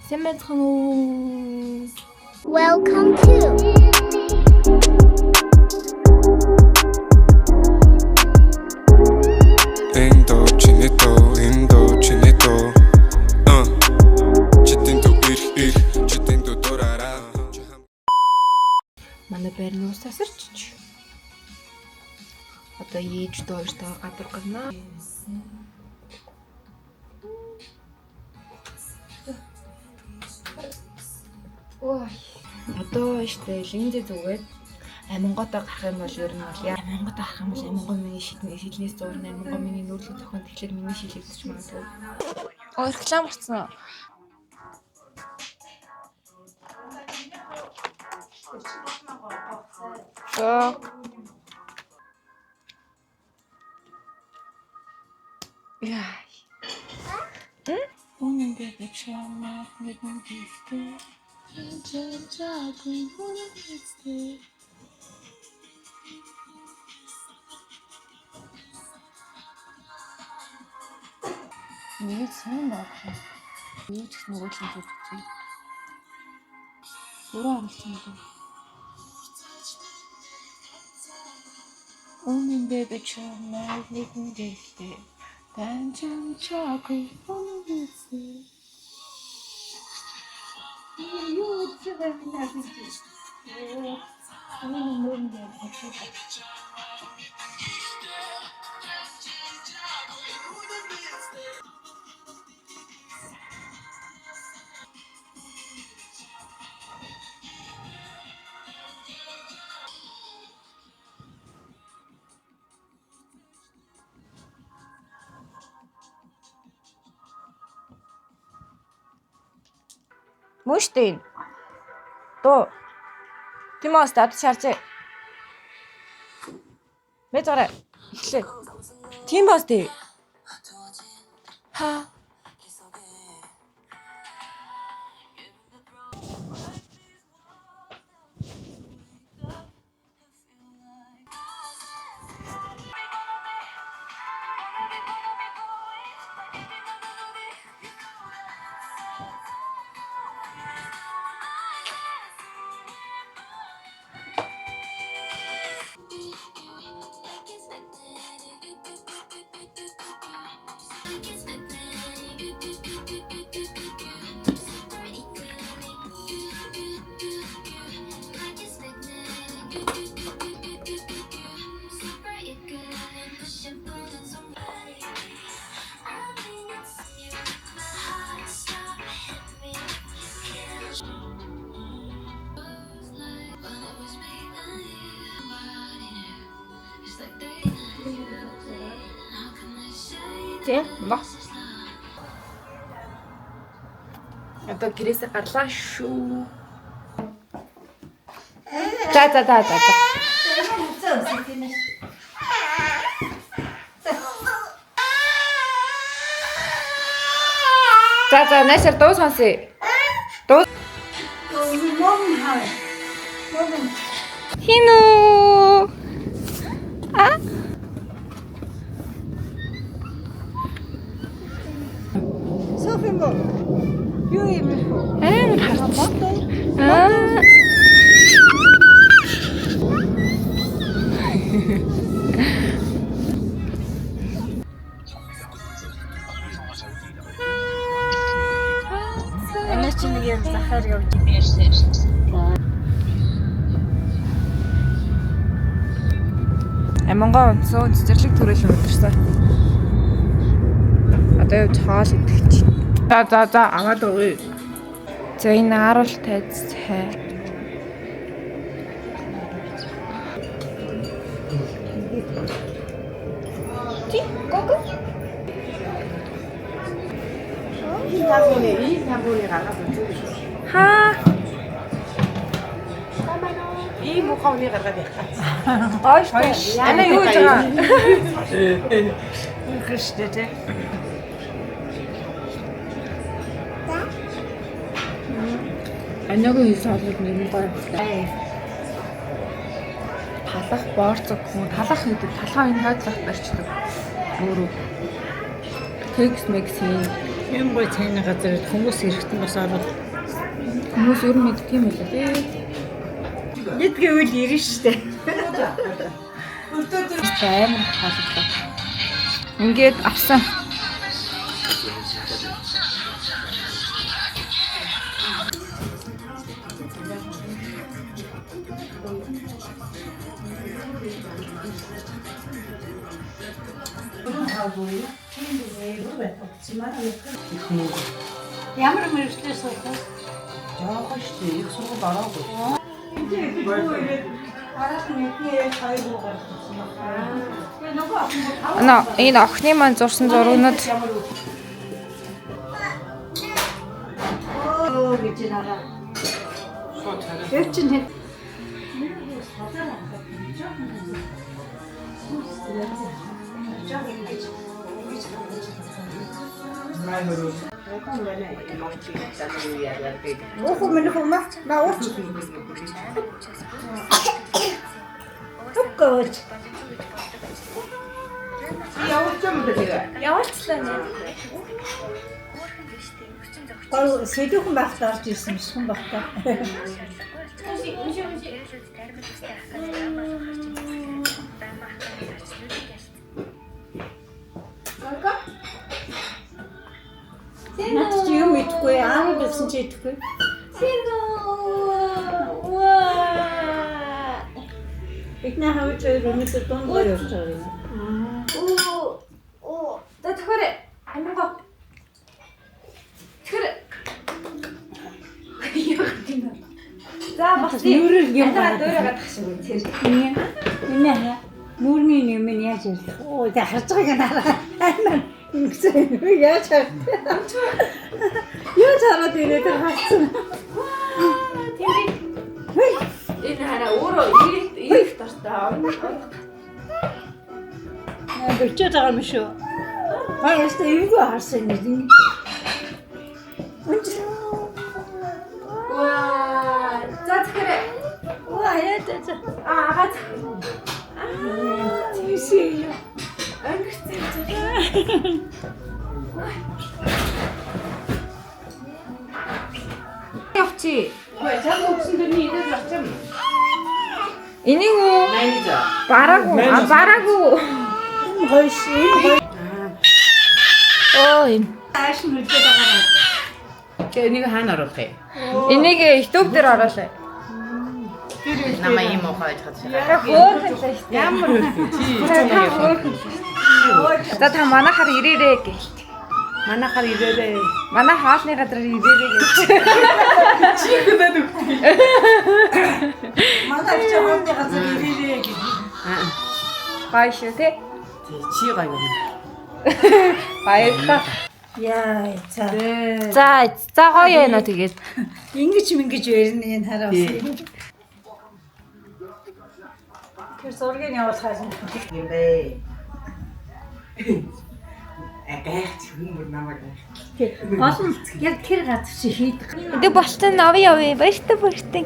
Сайн байцгаана уу? Welcome to Эндо чинито эндо чинито читэнту ир ир читэнту дурара. Манай байрны ус тасарч. Одоо ээж дүү хоёртойгоо гадуур гарнаа. Ой. Одоо штэ линзээ зүгээд аминготой гарах юм бол ер нь бол яа аминготой гарах юм бол амингой миний шиднэ шилнээс зурна амингой миний нүүрлэг зохион тэгэхээр миний шил эвдэж магадгүй. Оо реклам гарсан уу? За. Яа. Үнэн би чамайг нэгэн гэхдээ чамчаагүй үнэн хэвчээ. Нэг сонь баг. Юу ч их нөгөө л юм үзсэн. Өөрөө оруулсан юм. Үнэн би чамайг нэгэн гэхдээ тань чамчаагүй үнэн хэвчээ. Юу ч юм бэ? Миний нүүрэн дээр багшаа. Мөн штэ энэ. Дуу. Тимоос дад шаарч. Мэ зараа. Эхлэе. Тимоос тий. Ха. Тэ? Ба. Одоо гэрээсээ гарлаа шүү. За за за за. За. За за найсаар дуу сонсъё. Дуу. Хинүү. А? Юу юм бэ? Амар харцсан. Аа. Энэс чи нэг юм захаар явж Амангоо унтсан цэцэрлэг төрөл өдөрсөн. Одоо явж хоол идэх чи. За за за аваад өгье. За энэ аруул тайз цай. Ти гого. 이 사본이 гаргаад үзье. Хаа. Ийм муухай үнийг гаргаад явах. Гоё шүү. Ана юу хийж байгаа? Хөштэй тий. Анагийн хийсэн хоолыг нэгэн гоё юм. Талах боорцог хүн талах гэдэг талхаа энэ хойдлогт барьчихдаг. Өөрөө. Кекс мекс хийн. Юм гой цайны газар хүмүүс эрэхтэн бас ороод Хүмүүс өөр мэддэг юм билээ тий. Эдгэвэл ирнэ штэ. Амар их таалагдав. Ингээд авсан. Ямар мэрэгчлээ суух вэ? Жоохон шүү дээ. Их сургууль ороогүй. Араас нь эдний ээж хоёр хүү гарсан байна. Тэгээ нөгөө охин Ана энэ охины маань зурсан зургнууд өө гэж нараа. Тэр чинь хэд Уух минь хүмүүс ба ууч. Туккооч. явуулчлаа нэ. Гол сэдвхэн байхдаа орж ирсэн биш хүн байхдаа. Наад чи юм идэхгүй, аав гэсэн чи идэхгүй. Бидний хавж хоёр өнөөдөр дунд гоё явж байгаа юм. Оо оо за төхөөрэй. Аминго. Төхөөрэй. За бас Нүрэл юм Антаа дөөрэ гадах шиг үн тэр. Энэ хаа нүрний юм нь яаж ярих? Оо тэ харж байгааг нараа. Амар ингэсэн яаж харах? Яаж хараад ирээ тэр харцсан. Энэ хараа өөрөө ирэх ирэх дортой. Бөчөөд байгаа юм шүү. Гай яста эвгүй харсан юм. Үн Ваа. За төхөөрэй. Оо яа за за. Аа агаа. Тийшээ. Өнгөрцөн. Явчи. Үгүй чам өгсөн дөрний идэл авчам. Энийг үү? Менежер. Бараагүй. А бараагүй. Энэ гоё ш. Энэ гоё. Оо энэ. Ааш нь үлдээд байгаа. Тэгээ энийг хаана оруулах юм? Энийг YouTube дээр оруулаа. Намаа ийм уухай байж чадчих. Хөөхөн л шүү дээ. Ямар хөрхөн чи. Та хөөхөн л шүү дээ. За та манайхаар ирээрээ гэлт. Манайхаар ирээрээ. Манай хоолны газар ирээрээ гэлт. Чи хөдөөд өгдөг. Манай чи хоолны газар ирээрээ гэж. Гоё шүү те. Тий, чи гоё юм. Баярлалаа. Яа за. За за гоё юм уу тэгээд. Ингэж мингэж ярина энэ хараа бас. Тэр зургийг явуулахаар юм. Юм бэ. А гайхч хүн бүр намайг гайх. Гол нь яг тэр газар чи хийдэг. Тэг болтон авъя явъя. Баяртай баяртай.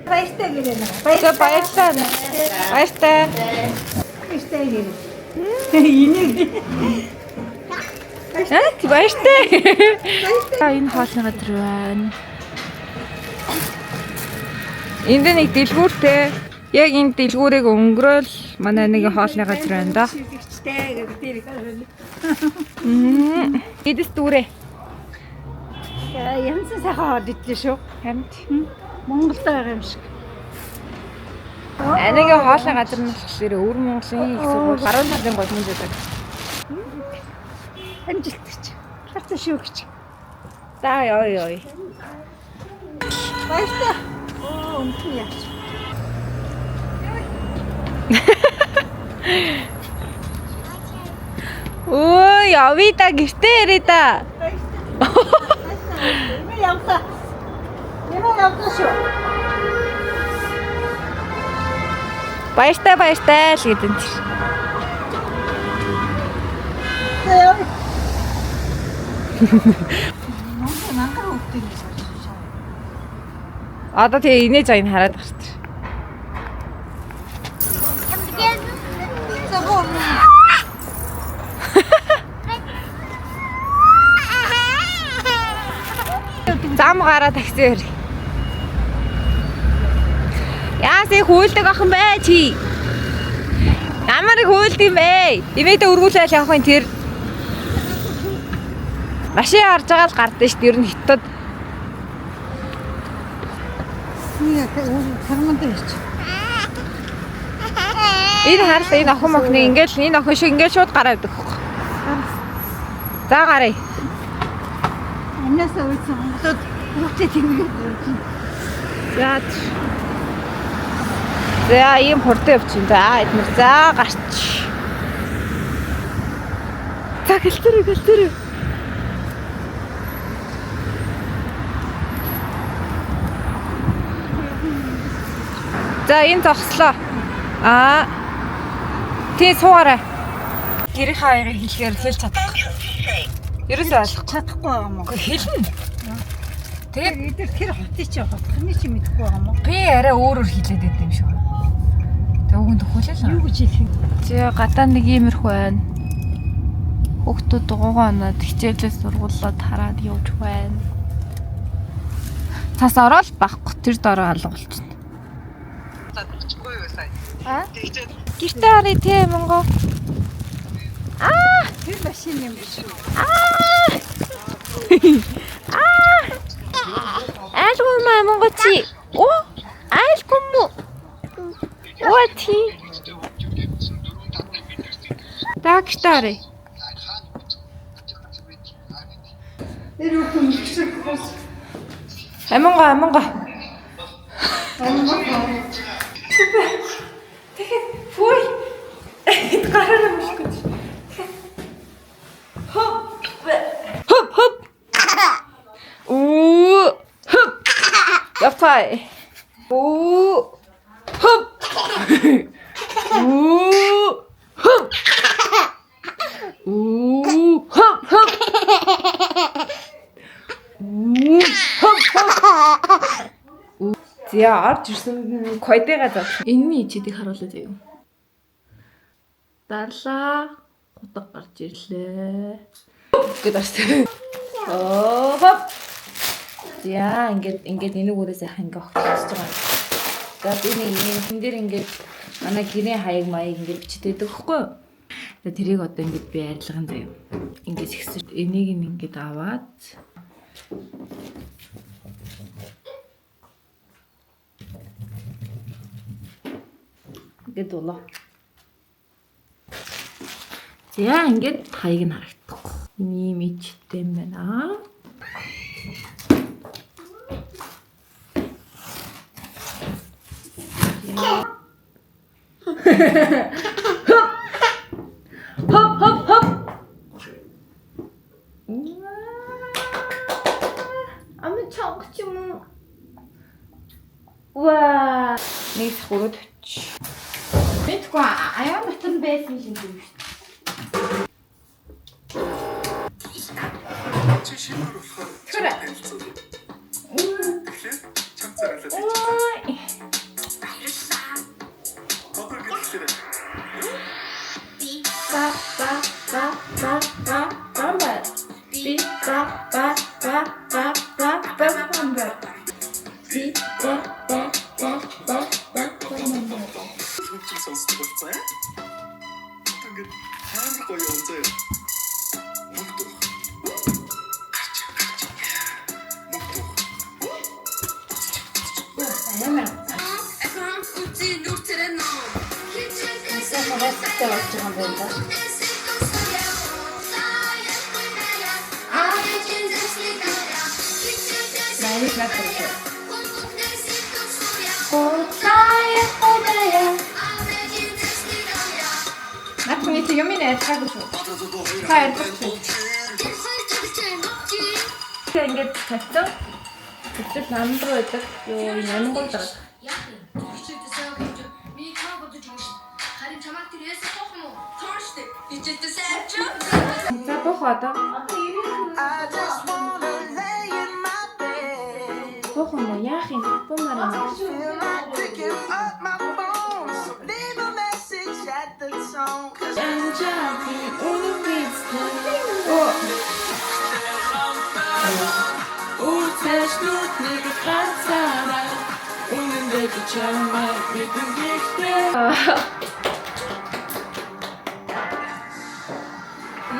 Баяртай гэрээ нэг. За баярлалаа. Баяртай. Баяртай гэрээ. Энийг Аа баяртай. За энэ хоолны газар байна. Энд нэг дэлгүүртэй. Яг энэ дэлгүүрийг өнгөрөөл манай нэг хоолны газар байна да. шилжигчтэй гэдэг тэр. Эдэс дүүрээ. Янз сайхан хоол идлээ шүү. Харин Монголд байгаа юм шиг. Анагийн хоолны газар нь болохоор өвөр Монголын их сургууль баруун талын голмон байдаг. Амжилт гэж. Харцаа шүү гэж. За ёо ёо. Баяртай. Оо өнтөн яач. Өө явъя да гэртээ ирээ да. Юм явлаа. Юм явлаа шүү. Баяртай баяртай л гэдэг нь. За явъя. Монгол мангар хөвгтэй гэж байна. Одоо тэгээ инээж аян хараад гарч. Зам гараа такси өрь. Яасан хүүлдэг охин бэ чи? Ямар их хүүлдэг юм бэ? Имээдээ өргүүлээл явах юм тэр. Машин харж байгаа л гардыг шүү дээ. Ер нь хятад. Нэг харман дээр чи. Энэ харлаа энэ охин мохны ингээл энэ охин шиг ингээл шууд гараа авдаг хөөх. За гараа. Энэс үйсэн монголууд хүүхдээ тэмгээд явж байна. За. За ийм хурдан явчих. За эднэр за гарч. За гэлтэрэ гэлтэрэ. За энэ зогслоо. Аа. Тий суугаарай. Гэрийнхээ аягийг хэлэхээр хэлж чадахгүй. Ерөөсөө ойлгохгүй. Чадахгүй байгаа юм уу? Үгүй хэлнэ. Тэгээд Эдгээр тэр хотыг чи хотхны чи мэдэхгүй байгаа юм уу? би арай өөрөөр хэлээд байд юм шиг. Тэг үгэн төхөөлөл. Юу гэж хэлэх юм? Зэ гадаа нэг иймэрхүү байна. Хүүхдүүд дугуйгаа оноод хичээлээ сургуулаад хараад явж байна. Цас ороод байхгүй тэр дороо алга болчихно. Аа? Гэртээ харъя те Монго. Аа! Тэр машин юм биш үү? Аа! Аа! Айлгүй маа Монго чи. Оо! Айлгүй мүү? Оо тий. За гэртээ харъя. Тэр хүүхэн мэгшиг хус. Аминго аминго. Тэгэхээр фүй. Эд гараараа мөшгөж. Хоп. Хоп хоп. Уу. Хоп. Явцай. Уу. Хоп. Уу. Хоп. Уу. Хоп хоп. Уу. Хоп хоп. За орж ирсэн койдыгаа зав. Энэний ичидийг харуулъя заяа. Дарлаа хутга гарч ирлээ. Гэт орсон. Оо хоп. За ингээд ингээд энэ үгээрээ сайхан ингээ огтлож байгаа. За би нэг юм тэн дээр ингээд манай гэрийн хаяг маяг ингээд бичдэг байхгүй юу? За тэрийг одоо ингээд би арилган заяа. Ингээд ихсэн. Энийг нь ингээд аваад ингээд дулаа. За ингээд хаяг нь харагдахгүй. Ийм ичтэй юм байна. Хоп хоп хоп. Ами чангач юм уу? Уа. Нэг хурууд өч. Мэдгүй аяа дотор нь байсан юм шиг шүү дээ. Чи шинээр болохоор танилцсан. Тэгэхээр чам царайлаад Ой. Одоо гэхээр Ба ба ба ба ба ба ба. Би ба ба ба ба ба ба ба ба. Би ба ба ба ба ба ба ба. хөгжим сонсдог болсон аа. Одоо ингээд амар гоё юм заяа. Мөнгө дуух. Гарч гарч. Мөнгө дуух. Сайн болж байгаа юм байна да. Найс надад. Наад миний юм ин арилгаагүй шүү. Та арилгах шүү. Тэгээ ингээд тавьсан. Тэгтэл нам руу байдаг. Юу намгуул байгаа. За бох одоо. Бох юм уу? Яах юм? Бум юм. Feel like picking up my phone. So leave a message at the tone. 'Cause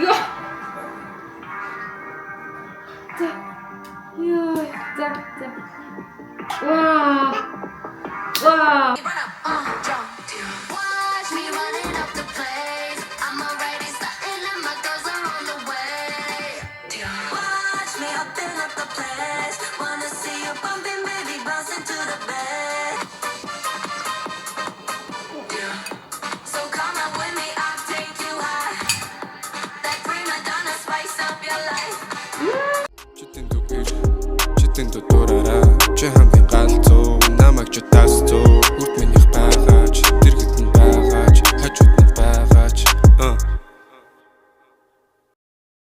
Йоо. За. Йоо. За, за. Ваа. Ваа.